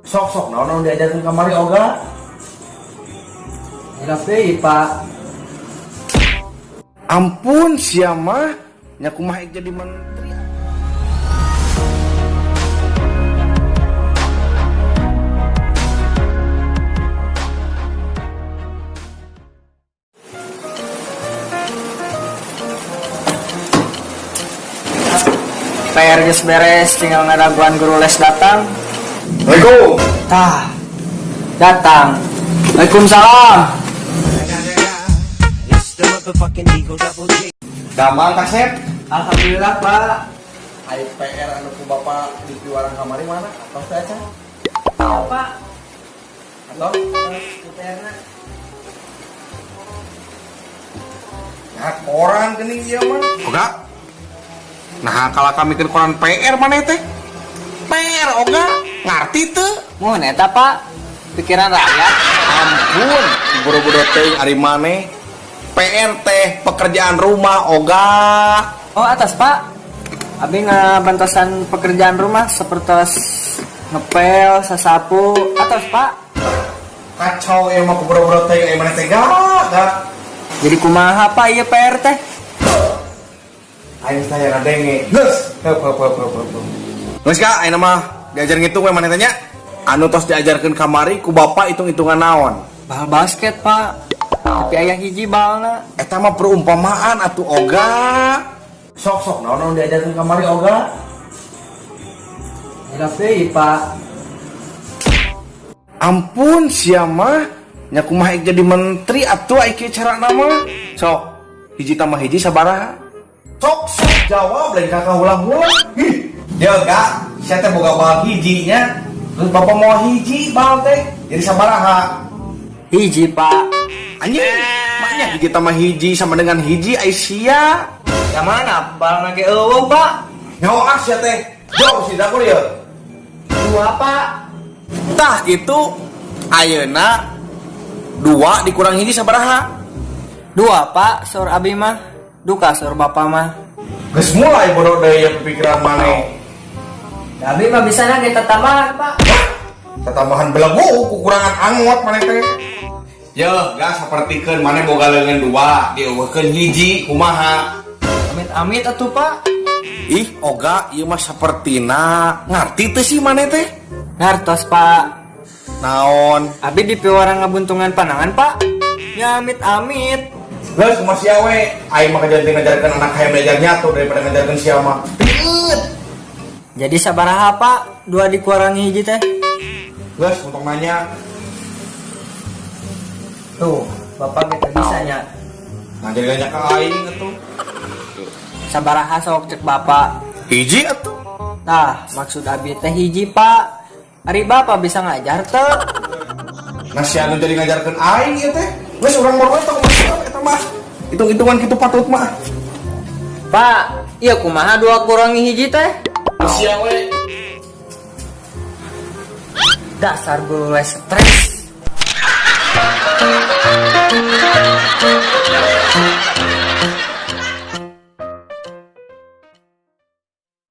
Sok-sok naon anu diajarkeun kamari, Oga? Hilap deui, Pak. Ampun sia mah, nya kumaha jadi menteri. PR geus beres, tinggal ngadaguan guru les datang. Assalamualaikum. Tah, datang. Waalaikumsalam. Damang, Kasep? Alhamdulillah, Pak. Ai PR anu ku Bapak di piwarang kamari mana? Atos teh acan? Iya, Pak. Atau? PR-na. Nah, koran geuning ieu mah. Oga. Nah, kalau kami koran PR mana teh? PR, Oga, ngarti teu? Mun eta, Pak. Pikiran rakyat. Ampun, boro-boro teuing ari maneh. PR teh pekerjaan rumah, Oga. Oh, atos, Pak. Abi ngabantosan pekerjaan rumah seperti ngepel, sasapu, atos, Pak. Kacau ieu mah, ku boro-boro teuing ari maneh teh gak. Jadi kumaha, Pak, ieu PR teh? Aing saya ngadenge. Geus, heup heup heup heup heup. Geus ka, ayeuna mah diajar ngitung we maneh teh nya. Anu tos diajarkeun kamari ku Bapak hitung-hitungan naon? Bal basket, Pak. Tapi aya hiji balna. Eta mah perumpamaan atuh, Oga. Sok-sok naon anu diajarkeun kamari, Oga? Hilap deui, Pak. Ampun sia mah, nya kumaha jadi menteri atuh ai kieu carana mah. Sok, hiji tambah hiji sabaraha? Sok sok jawab, lain kakak ulang-ulang. Ih, dia enggak, sia teh boga bal hiji nya. Terus Bapak mau hiji bal teh jadi sabaraha? Hiji, Pak. Anjing, maknya hiji tambah hiji sama dengan hiji ai sia. Yang mana? Balna ge euweuh, Pak. Nyawa ah sia teh. Jauh si dapur ya. Dua, Pak. Tah gitu, ayeuna dua dikurang hiji sabaraha? Dua, Pak, saur abi mah. Duka saur Bapak mah. Geus mulai bodoh deui ya pikiran maneh. Da abi mah bisa ge tambahan, Pak. Tambahan belegu, kukurangan anggot maneh teh. Yo, gak sapertikeun maneh boga leungeun dua, dieuweuhkeun hiji, kumaha? Amit-amit atuh, Pak. Ih, Oga, ieu mah sapertina. Ngarti teu sih maneh teh? Ngartos, Pak. Naon? Abi di piwarang ngabuntungan panangan, Pak. Ya amit-amit. Geus kumaha sia we? Aing mah kajanten ngajarkeun anak hayang belajar nyatu daripada ngajarkeun sia mah. Piut. Jadi sabaraha, Pak? Dua dikurangi hiji teh. Geus untuk nanya. Tuh, Bapak kita bisa nya. Nah, jadi nanya ke aing atuh. Sabaraha sok cek Bapak? Hiji atuh. Tah, maksud abi teh hiji, Pak. Ari Bapak bisa ngajar teu? Nah, si anu jadi ngajarkeun aing ieu teh. Geus urang mah tong eta mah. Hitung-hitungan kitu patut mah. Pak, iya kumaha dua kurangi hiji teh? Sia we. Dasar guru les stres.